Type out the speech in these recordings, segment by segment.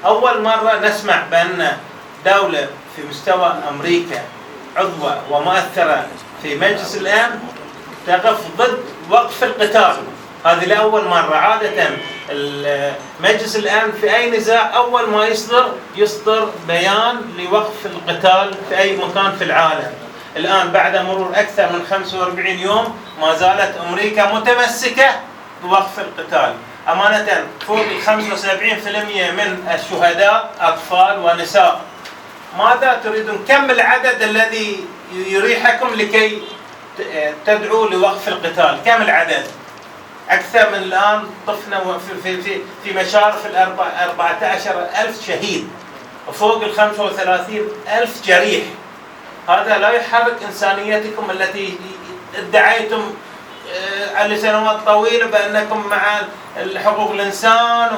أول مرة نسمع بأن دولة في مستوى أمريكا عضوة ومؤثرة في مجلس الأمن تقف ضد وقف القتال. هذه لأول مرة. عادة مجلس الأمن في أي نزاع أول ما يصدر بيان لوقف القتال في أي مكان في العالم. الآن بعد مرور أكثر من 45 يوم ما زالت أمريكا متمسكة بوقف القتال. أمانة فوق 75% من الشهداء أطفال ونساء. ماذا تريدون؟ كم العدد الذي يريحكم لكي تدعوا لوقف القتال؟ كم العدد؟ أكثر من الآن طفنا في مشارف 14,000 شهيد وفوق 35,000 جريح. هذا لا يحرك إنسانيتكم التي ادعيتم على سنوات طويلة بأنكم مع حقوق الإنسان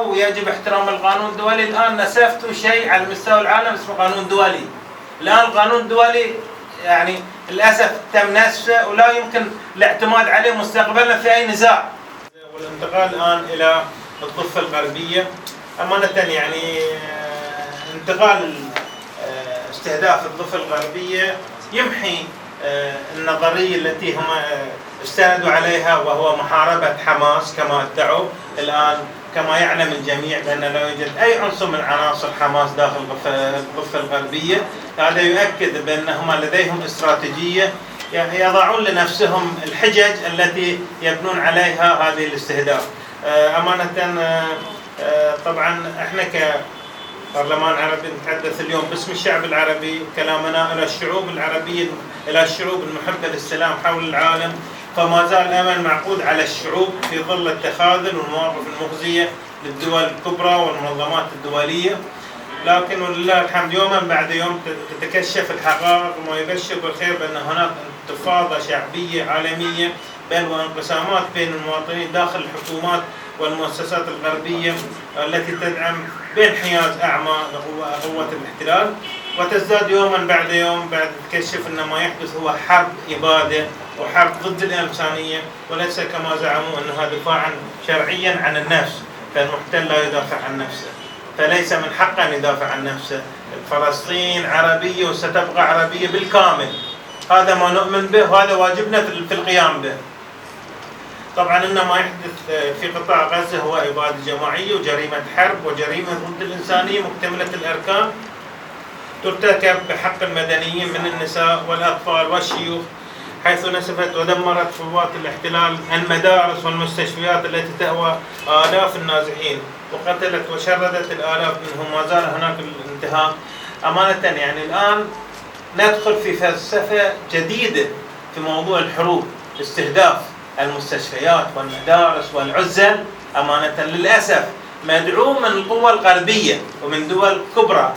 ويجب احترام القانون الدولي. الآن نسفتوا شيء على مستوى العالم اسمه قانون دولي. الآن القانون الدولي يعني للأسف تم نسفه ولا يمكن الاعتماد عليه مستقبلا في أي نزاع. والانتقال الآن إلى الضفة الغربية. أمانة يعني انتقال استهداف الضفة الغربية يمحي النظرية التي هم استندوا عليها وهو محاربة حماس كما ادعوا. الآن كما يعلم الجميع بأن لا يوجد أي عنصر من عناصر حماس داخل الضفة الغربية. هذا يؤكد بأنهم لديهم استراتيجية يضعون لنفسهم الحجج التي يبنون عليها هذه الاستهداف. أمانة طبعا احنا كبرلمان عربي نتحدث اليوم باسم الشعب العربي. كلامنا إلى الشعوب العربية، إلى الشعوب المحبة للسلام حول العالم. فما زال الأمل معقود على الشعوب في ظل التخاذل والمواقف المخزية للدول الكبرى والمنظمات الدولية. لكن ولله الحمد يوما بعد يوم تتكشف الحقائق وما يبشر بالخير بأن هناك انتفاضة شعبية عالمية بل وانقسامات بين المواطنين داخل الحكومات والمؤسسات الغربية التي تدعم بانحياز أعمى لقوة الاحتلال. وتزداد يوما بعد يوم بعد تكشف أن ما يحدث هو حرب إبادة وحرب ضد الإنسانية وليس كما زعموا أنها دفاعا شرعيا عن النفس. فالمحتل لا يدافع عن نفسه، فليس من حقه أن يدافع عن نفسه. فلسطين عربية وستبقى عربية بالكامل. هذا ما نؤمن به وهذا واجبنا في القيام به. طبعا إن ما يحدث في قطاع غزة هو إبادة جماعية وجريمة حرب وجريمة ضد الإنسانية مكتملة الأركان ترتكب بحق المدنيين من النساء والأطفال والشيوخ، حيث نسفت ودمرت قوات الاحتلال المدارس والمستشفيات التي تهوى آلاف النازحين وقتلت وشردت الآلاف منهم. ما زال هناك الانتهاك. أمانة يعني الآن ندخل في فلسفة جديدة في موضوع الحروب. استهداف المستشفيات والمدارس والعزل أمانة للأسف مدعوم من القوى الغربية ومن دول كبرى.